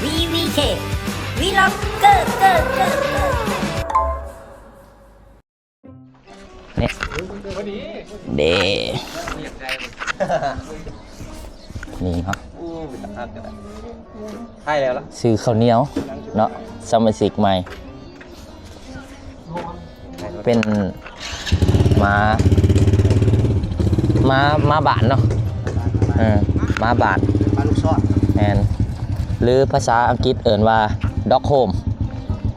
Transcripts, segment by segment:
ວີວີເຄ ວີລັອກເກີເກີເກີເກີ ນີ້ ເດ້ ນີ້ເນາະ ໂອ້ ເປັນຕາຮັກ ໄດ້ແລ້ວລະ ຊື້ເຂົ້າໜຽວເນາະ ສະມາຊິກໃໝ່ ເປັນໝາ ໝາ ໝາບ້ານເນາະ ເອີ ໝາບ້ານ ໝາລູກຊອນ ແມ່ນ ຫຼືພາສາອັງກິດເອີ້ນວ່າ ດອກໂຮມ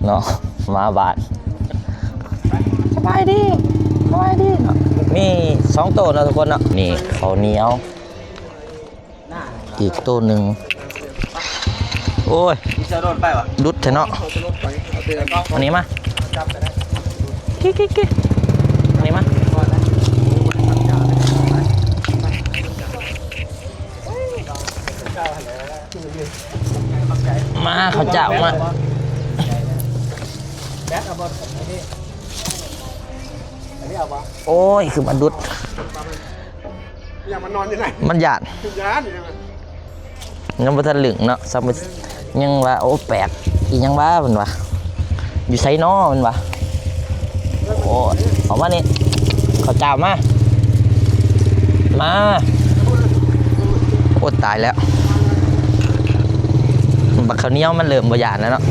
ເນາະ ໝາບ້ານ ສະບາຍດີ ສະບາຍດີເນາະ ມີສອງໂຕເນາະທຸກຄົນເນາະ ນີ້ເຂົ້າໜຽວ ອີກໂຕໜຶ່ງ ໂອ້ຍ ດຸດແທ້ເນາະ ເອົານີ້ມາ ກິ ກິ ກິ ເອົານີ້ມາ ມາ ເຂົ້າເຈົ້າມາ ແບັດເອົາບໍ່ ອັນນີ້ເອົາບໍ່ ໂອ້ຍ ຄືມາດຸດ ຢ່າມານອນຢູ່ໃນ ມັນຢ້ານ ຢ້ານຢູ່ໃນ ຍັງບໍ່ທັນລຶ້ງເນາະ ຊ້ຳ ຍັງວ່າ ໂອ້ ແປກ ອີຫຍັງວະ ເພິ່ນວ່າ ຢູ່ໃສນໍ ເພິ່ນວ່າ ໂອ້ ເອົາມານີ້ ເຂົ້າເຈົ້າມາ ມາ ໂອ້ ຕາຍແລ້ວ ບັກເຂົ້າໜຽວມັນເລີ່ມບໍ່ຢ້ານແລ້ວເນາະ.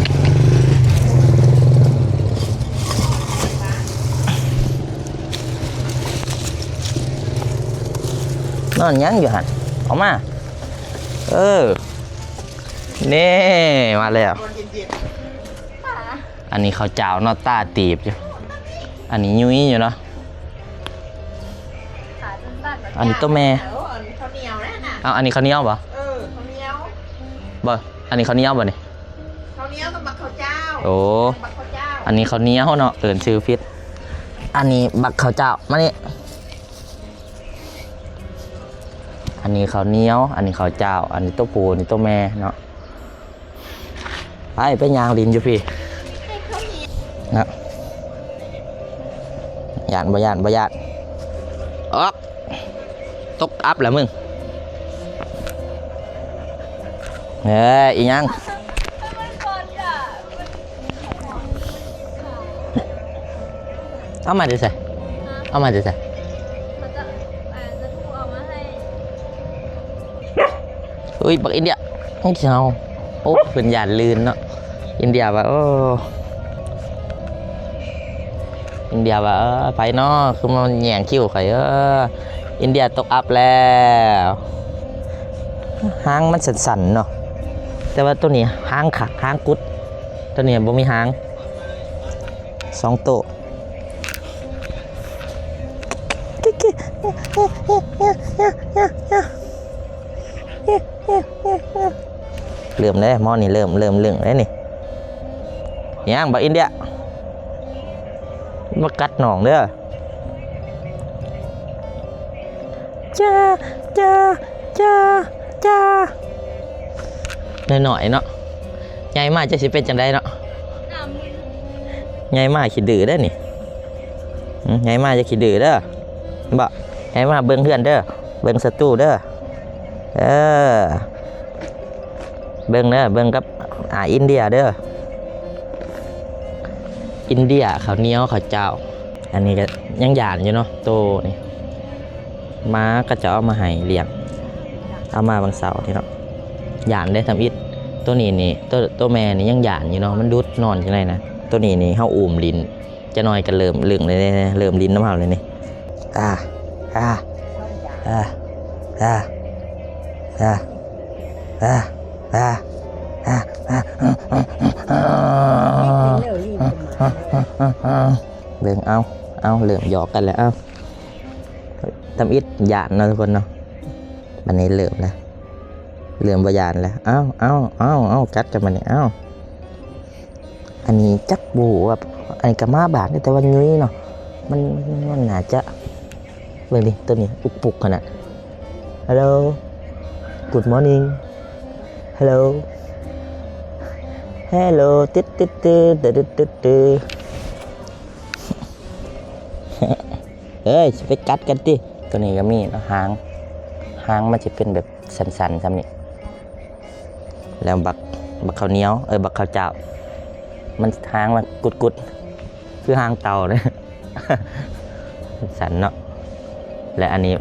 ນອນຫຍັງຢູ່ຫັ້ນ? ອອກມາ. ເອີ ນີ້ ມາແລ້ວ. ອັນນີ້ເຂົ້າເຈົ້າເນາະ ຕາຕີບຢູ່. ອັນນີ້ຫຍຸ້ຍຢູ່ເນາະ. ອັນນີ້ໂຕແມ່. ເອົາ ອັນນີ້ເຂົ້າໜຽວນະ. ເອົາ ອັນນີ້ເຂົ້າໜຽວບໍ່? ເອີ ເຂົ້າໜຽວ. ບໍ່ ອັນນີ້ເຂົ້າໜຽວບໍ່ນີ້? ເຂົ້າໜຽວກັບບັກເຂົ້າເຈົ້າ. ໂອ້ ບັກເຂົ້າເຈົ້າ. ອັນນີ້ເຂົ້າໜຽວເນາະ ເອີ້ນຊື່ຜິດ. ອັນນີ້ບັກເຂົ້າເຈົ້າ. ມານີ້. ອັນນີ້ເຂົ້າໜຽວ ອັນນີ້ເຂົ້າເຈົ້າ ອັນນີ້ໂຕຜູ້ ອັນນີ້ໂຕແມ່ເນາະ. ໄປ ໄປຍ່າງຫຼິ້ນຢູ່ພີ້ນະ. ຢ້ານບໍ່ ຢ້ານບໍ່ ຢ້ານ. ອອກ. ຕົກອັບແລ້ວມຶງ. ເອີ ອີຫຍັງ? ເອົາມາແຕ່ໃສ? ເອົາມາແຕ່ໃສ? ເຂົາຈະ ເອີ ຈະຖືເອົາມາໃຫ້. ອຸ້ຍ ບັກອິນເດຍ ມັນຊິເຫົ່າ. ໂອ້ ເພິ່ນຢ້ານລື່ນເນາະ. ອິນເດຍວ່າ ໂອ້ ອິນເດຍວ່າ ເອີ ໃຜເນາະ ຄືມາແຍ່ງຄິວຂ້ອຍ. ເອີ ອິນເດຍຕົກອັບແລ້ວ. ຫາງມັນສັ້ນໆເນາະ ແຕ່ວ່າໂຕນີ້ຫາງຄັກ ຫາງກຸດ. ໂຕນີ້ບໍ່ມີຫາງ. ສອງໂຕ. ເລີ່ມແລ້ວ ໝໍນີ້ເລີ່ມ ເລີ່ມລຶ້ງແລ້ວນີ້. ຫຍັງ ບັກອິນເດຍ ມາກັດນ້ອງເດີ. ຈ້າ ຈ້າ ຈ້າ ຈ້າ. ນ້ອຍໆເນາະ ໃຫຍ່ມາຈັກຊິເປັນຈັ່ງໃດເນາະ. ໃຫຍ່ມາຂີ້ດື້ເດ້ນີ້. ຫື ໃຫຍ່ມາຢ່າຂີ້ດື້ເດີ. ບໍ່ ໃຫຍ່ມາເບິ່ງເຮືອນເດີ ເບິ່ງສະຕູເດີ. ເອີ ເບິ່ງເດີ ເບິ່ງກັບ ອາ ອິນເດຍເດີ. ອິນເດຍ ເຂົ້າໜຽວ ເຂົ້າເຈົ້າ. ອັນນີ້ກໍຍັງຢ້ານຢູ່ເນາະ ໂຕນີ້ ໝາກໍຈະເອົາມາໃຫ້ລ້ຽງ ເອົາມາວັນເສົານີ້ເນາະ. ຢ້ານເດ້ທຳອິດ. ໂຕນີ້ນີ້ ໂຕ ໂຕແມ່ນີ້ຍັງຢ້ານຢູ່ເນາະ ມັນດຸດນອນຈັ່ງໃດນະ. ໂຕນີ້ນີ້ເຮົາອຸ້ມຫຼິ້ນ ຈັກໜ້ອຍກໍເລີ່ມລຶ້ງແລ້ວເດ້ ເລີ່ມຫຼິ້ນນຳເຮົາແລ້ວນີ້. ອາ ອາ ອາ ອາ ອາ ອາ ອາ ອາ ອາ ເບິ່ງ ເອົາ ເອົາ ເລີ່ມຫຍອກກັນແລ້ວ. ເອົາ ທຳອິດຢ້ານເນາະທຸກຄົນເນາະ. ບັດນີ້ເລີ່ມແລ້ວ ເລີ່ມບໍ່ຢ້ານແລ້ວ. ເອົາ ເອົາ ເອົາ ເອົາ ກັດກັນບັດນີ້. ເອົາ ອັນນີ້ຈັກບໍ່ຮູ້ວ່າ ອັນນີ້ກໍໝາບ້ານເດ້ ແຕ່ວ່າຫຍຸ້ຍເນາະ. ມັນ ມັນໜ້າຈະ ເບິ່ງດິ ໂຕນີ້ອຸກປຸກຂະໜາດ. Hello. Good morning. Hello. Hello. ຕຶດໆໆ ຕຶດໆໆ. ເອີຍ ຊິໄປກັດກັນຕິ. ໂຕນີ້ກໍມີເນາະ ຫາງ ຫາງມັນຊິເປັນແບບສັ້ນໆສ່ຳນີ້. ແລ້ວບັກ ບັກເຂົ້າໜຽວ ເອີ ບັກເຂົ້າຈ້າວ ມັນຫາງມັນກຸດໆ ຄືຫາງເຕົ່າເດ້ ຊັ້ນເນາະ. ແລະ ອັນນີ້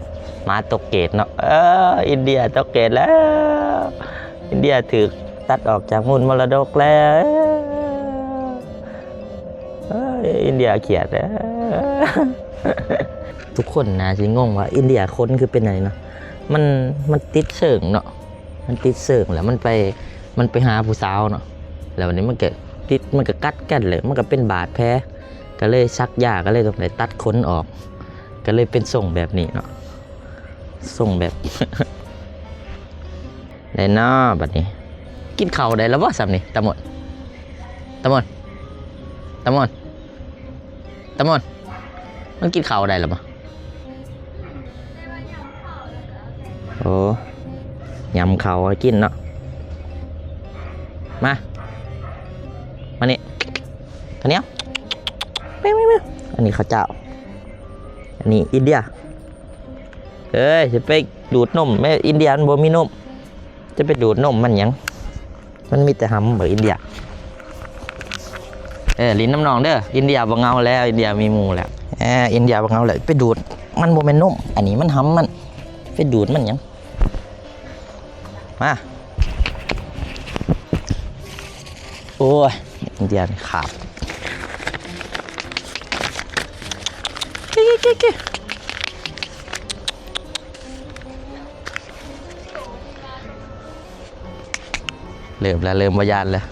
ໝາຕົກເກດເນາະ. ເອີ ອິນເດຍຕົກເກດແລ້ວ ອິນເດຍຖືກຕັດອອກຈາກມູນມໍລະດົກແລ້ວ. ເອີ ອິນເດຍຄຽດແລ້ວ. ທຸກຄົນໜ້າຊິງົງວ່າອິນເດຍຄົນຄືເປັນອັນນີ້ເນາະ ມັນ ມັນຕິດເຊີງເນາະ. ມັນຕິດເຊີງ ແລ້ວມັນໄປ ມັນໄປຫາຜູ້ສາວເນາະ ແລ້ວບັດນີ້ມັນກໍຕິດ ມັນກໍກັດກັນ ແລ້ວມັນກໍເປັນບາດແຜ ກໍເລີຍສັກຢາ ກໍເລີຍຕ້ອງໄດ້ຕັດຂົນອອກ ກໍເລີຍເປັນຊົງແບບນີ້ເນາະ ຊົງແບບ ໄດ້ເນາະ. ບັດນີ້ກິນເຂົ້າໄດ້ແລ້ວບໍ່ຊ່ຳນີ້ ຕາມົນ ຕາມົນ ຕາມົນ ຕາມົນ ມັນກິນເຂົ້າໄດ້ແລ້ວບໍ່? ໂອ້ ຍຳເຂົ້າໃຫ້ກິນເນາະ. ມາ ມານີ້ ຂ້າວໜຽວ ແມ່ ແມ່ ແມ່. ອັນນີ້ເຂົ້າເຈົ້າ ອັນນີ້ອິນເດຍ. ເອີຍ ຈະໄປດູດນົມແມ່ ອິນເດຍມັນບໍ່ມີນົມ ຈະໄປດູດນົມມັນຫຍັງ? ມັນມີແຕ່ຫຳ ບັກອິນເດຍ. ເອີ ຫຼິ້ນນຳນ້ອງເດີ ອິນເດຍບໍ່ເຫງົາແລ້ວ ອິນເດຍມີໝູ່ແລ້ວ. ເອີ ອິນເດຍບໍ່ເຫງົາແລ້ວ ໄປດູດ ມັນບໍ່ແມ່ນນົມ ອັນນີ້ມັນຫຳມັນ ໄປດູດມັນຫຍັງ? ມາ ໂອ້ຍ ອິນເດຍນີ້ຂາດ ເກ ເກ ເກ ເກ. ເລີ່ມແລ້ວ ເລີ່ມບໍ່ຢ້ານແລ້ວ.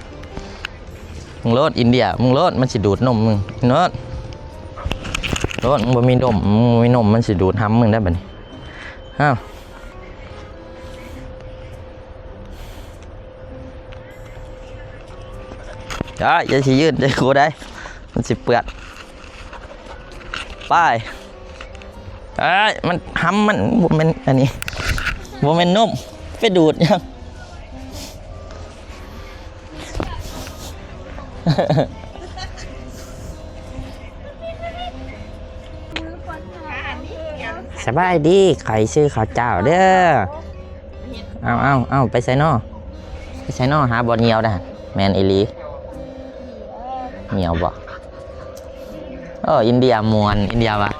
ມຶງໂລດ ອິນເດຍ ມຶງໂລດ ມັນຊິດູດນົມມຶງ ໂລດ ໂລດ. ມຶງບໍ່ມີນົມ ມຶງບໍ່ມີນົມ ມັນຊິດູດຫຳມຶງໄດ້ບັດນີ້. ອ້າວ ອ້າຍ ຢ່າຊິຍື່ນໃສ່ກູໄດ໋ ມັນຊິເປື້ອນ. ໄປ ເອີຍ ມັນຫຳມັນ ບໍ່ແມ່ນອັນນີ້ ບໍ່ແມ່ນນົມ ໄປດູດຫຍັງ? ສະບາຍດີ ຂ້ອຍຊື້ເຂົ້າເຈົ້າເດີ. ເອົາ ເອົາ ເອົາ ໄປໃສນໍ? ໄປໃສນໍ? ຫາບ່ອນຍ່ຽວໄດ້ຫັ້ນ. ແມ່ນອີ່ຫຼີ. ຍ່ຽວບໍ່? ເອີ ອິນເດຍມ່ວນ ອິນເດຍວ່າ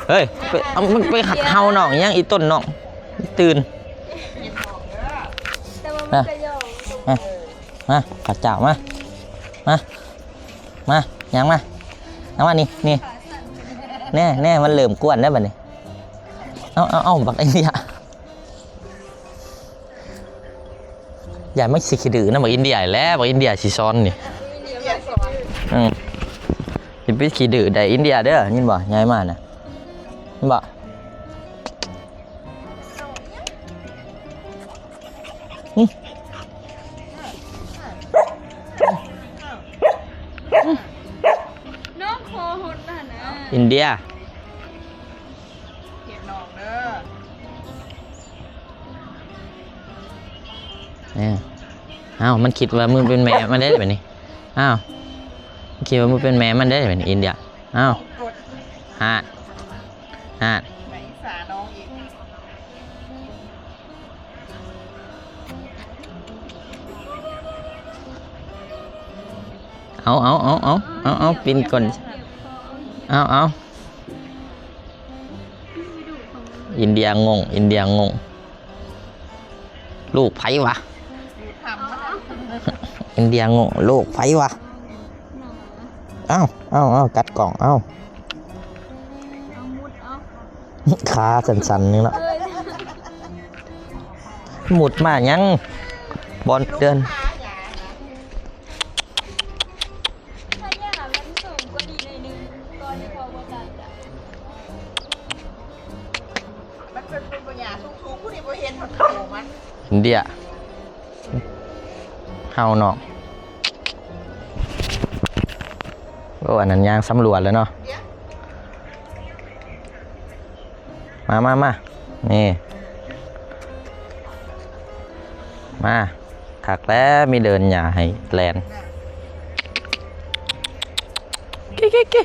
ເຮີ້ຍ ໄປ ເອົາ ມຶງໄປເຫົ່ານ້ອງອີ່ຫຍັງ ອີ່ຕົ້ນນ້ອງ ຕື່ນ. ມາ ມາ ຂ້າເຈົ້າ ມາ ມາ ມາ ຍ່າງມາ ຍ່າງມາ ນີ້ ນີ້ ແນ່ ແນ່ ມັນເລີ່ມກວນແລ້ວບັດນີ້. ເອົາ ເອົາ ເອົາ ບັກອິນເດຍ. ຢ້ານມັນຊິຂີ້ດື້ນຳບັກອິນເດຍແຫຼະ ບັກອິນເດຍຊິສອນນີ້. ເອີ ຢ່າໄປຂີ້ດື້ໄດ້ອິນເດຍເດີ ຍິນບໍ່? ໃຫຍ່ມານະ ເຫັນບໍ່? ນ້ອງຄໍຫົດລະນະ ອິນເດຍ. ເຮັດນ້ອງເດີ. ເອີ ເອົ້າ ມັນຄິດວ່າມຶງເປັນແມ່ມັນເດ້ບັດນີ້. ເອົ້າ ມັນຄິດວ່າມຶງເປັນແມ່ມັນເດ້ບັດນີ້ ອິນເດຍ. ເອົ້າ ຫາ ຫາ ໄປອິດສານ້ອງອີກ. ເອົາ ເອົາ ເອົາ ເອົາ ເອົາ ເອົາ ປິ່ນກ່ອນ. ເອົາ ເອົາ ອິນເດຍງົງ ອິນເດຍງົງ ລູກໃຜວະ? ອິນເດຍງົງ ລູກໃຜວະ? ເອົ້າ ເອົ້າ ເອົ້າ ກັດກ້ອງ ເອົ້າ ຂາສັ່ນໆ ນີ້ເນາະ ມຸດມາຫຍັງ ບ່ອນເດີນ. ມັນເປັນ ເປັນພະຍາດສູງໆ ຜູ້ນີ້ບໍ່ເຫັນເທົ່າໂຕມັນ. ອິນເດຍ ເຮົາເນາະ. ໂອ້ ອັນນັ້ນຍ່າງສຳຫຼວດແລ້ວເນາະ. ມາ ມາ ມາ ນີ້ ມາ. ຄັກແລ້ວ ມີເດີ່ນຫຍ້າໃຫ້ແລ່ນ. ເກ ເກ ເກ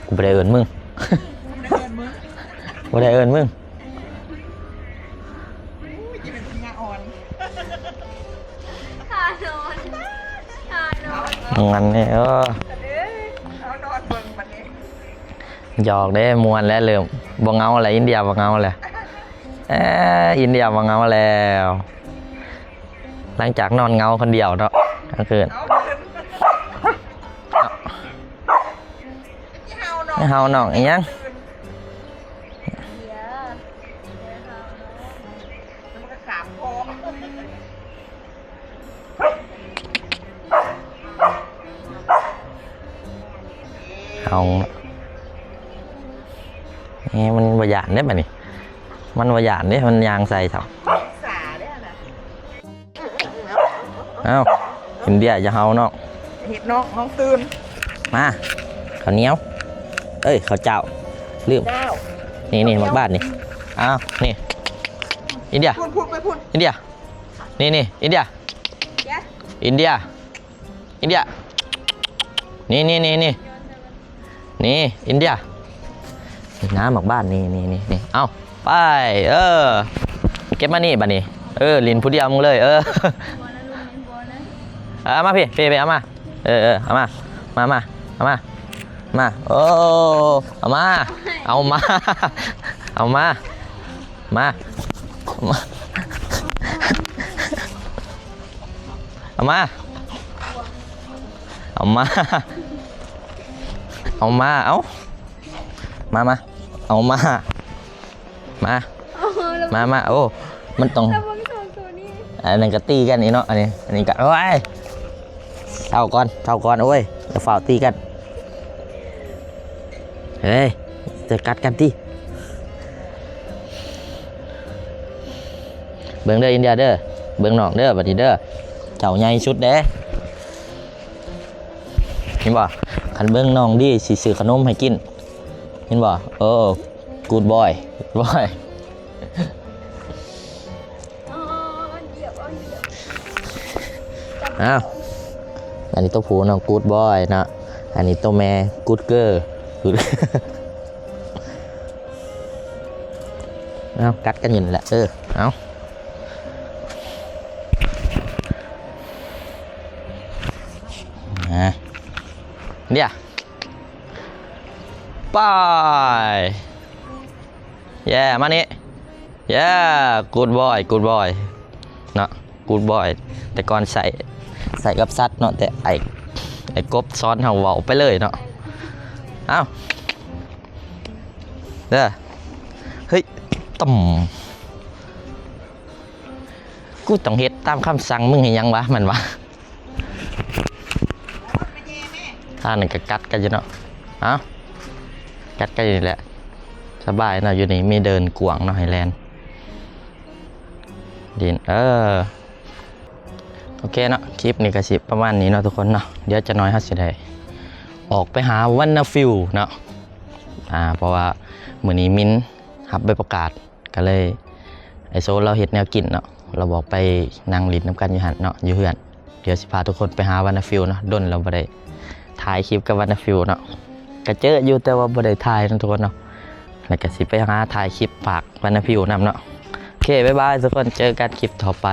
ກູບໍ່ໄດ້ເອີ້ນມຶງ ບໍ່ໄດ້ເອີ້ນມຶງ. ມ່ວນນີ້ ເອີ ຫຍອກເດ້ ມ່ວນແລ້ວ ເລີ່ມບໍ່ເຫງົາແລ້ວ ອິນເດຍບໍ່ເຫງົາແລ້ວ ເອີ ອິນເດຍບໍ່ເຫງົາແລ້ວ ຫຼັງຈາກນອນເຫງົາຄົນດຽວເນາະ ກາງຄືນ ເຮົານ້ອງອີ່ຫຍັງ? ເຮົາ ເອີ ມັນບໍ່ຢ້ານເດ້ບາດນີ້ ມັນບໍ່ຢ້ານເດ້ ມັນຍ່າງໃສ່ເຮົາ. ເອົ້າ ອິນເດຍ ຢ່າເຫົ່ານ້ອງ ເຮັດນ້ອງ ນ້ອງຕື່ນ ມາ ເຂົ້າໜຽວ ເອີຍ ເຂົ້າເຈົ້າ ລືມ ນີ້ໆ ໝາກບາດນີ້ ເອົາ ນີ້ ອິນເດຍ ພຸ້ນໆ ໄປພຸ້ນ ອິນເດຍ ນີ້ໆ ອິນເດຍ ເດຍ ອິນເດຍ ອິນເດຍ ນີ້ໆໆໆ ນີ້ ອິນເດຍ ນີ້ນະ ໝາກບາດນີ້ ນີ້ໆໆ ເອົາ ໄປ ເອີ ເກັບມານີ້ບາດນີ້ ເອີ ຫຼິ້ນຜູ້ດຽວມຶງເລີຍ ເອີ ເອົາມາພີ້ ພີ້ ພີ້ ເອົາມາ ເອີ ເອີ ເອົາມາ ມາ ມາ ເອົາມາ ມາ ໂອ້ ເອົາມາ ເອົາມາ ເອົາມາ ມາ ເອົາມາ ເອົາມາ ເອົາມາ ເອົາ ມາ ມາ ເອົາມາ ມາ ມາ ໂອ້ ມັນຕ້ອງ ອັນນັ້ນກໍຕີກັນອີກເນາະ ອັນນີ້ ອັນນີ້ກໍ ໂອ້ຍ ເຊົາກ່ອນ ເຊົາກ່ອນ ໂອ້ຍ ຢ່າຟ້າວຕີກັນ ເຮີ້ຍ ຈະກັດກັນຕິ ເບິ່ງເດີ ອິນເດຍເດີ ເບິ່ງນ້ອງເດີ ບາດນີ້ເດີ ເຈົ້າໃຫຍ່ສຸດເດ້ ເຫັນບໍ່? ຄັນເບິ່ງນ້ອງດີ ຊິຊື້ຂະໜົມໃຫ້ກິນ ເຫັນບໍ່? ໂອ້ Good boy Good boy ອ້າວ ອັນນີ້ໂຕຜູ້ເນາະ Good boy ເນາະ ອັນນີ້ໂຕແມ່ Good girl ເອົາ ກັດກັນຢູ່ນີ້ແຫຼະ ເອີ ເອົາ ອາ ເດຍ ໄປ ແຍ່ ມານີ້ ແຍ່ Good boy Good boy ເນາະ Good boy ແຕ່ກ່ອນໃຊ້ ໃຊ້ກັບສັດເນາະ ແຕ່ໄອ້ ໄອ້ກົບສອນເຮົາເວົ້າໄປເລີຍເນາະ ເອົ້າ ເດີ ເຮີ້ຍ ຕຳ ກູຕ້ອງເຮັດຕາມຄຳສັ່ງມຶງໃຫ້ຫຍັງວະ ແມ່ນວະ? ທາງນັ້ນກໍກັດກັນຢູ່ເນາະ ເອົ້າ ກັດກັນຢູ່ນີ້ແຫຼະ ສະບາຍເນາະ ຢູ່ນີ້ມີເດີ່ນກວ້າງເນາະ ໃຫ້ແລ່ນດິນ ເອີ ໂອເຄເນາະ ຄລິບນີ້ກໍຊິປະມານນີ້ເນາະທຸກຄົນເນາະ ດຽວຈັກໜ້ອຍເຮົາຊິໄດ້ອອກໄປຫາວັນນາຟິວເນາະ ອາ ເພາະວ່າມື້ນີ້ມິນຮັບໃບປະກາດ ກໍເລີຍ ໄອໂຊລາວເຮັດແນວກິນເນາະ ລາວບອກໄປນັ່ງຫຼິ້ນນຳກັນຢູ່ຫັ້ນເນາະ ຢູ່ເຮືອນ ດຽວຊິພາທຸກຄົນໄປຫາວັນນາຟິວເນາະ ດົນແລ້ວບໍ່ໄດ້ຖ່າຍຄລິບກັບວັນນາຟິວເນາະ ກະເຈີຢູ່ແຕ່ວ່າບໍ່ໄດ້ຖ່າຍເນາະທຸກຄົນເນາະ ແລ້ວກະຊິໄປຫາຖ່າຍຄລິບຝາກວັນນາຟິວນຳເນາະ ໂອເຄ ບາຍບາຍທຸກຄົນ ເຈີກັນຄລິບຕໍ່ໄປ.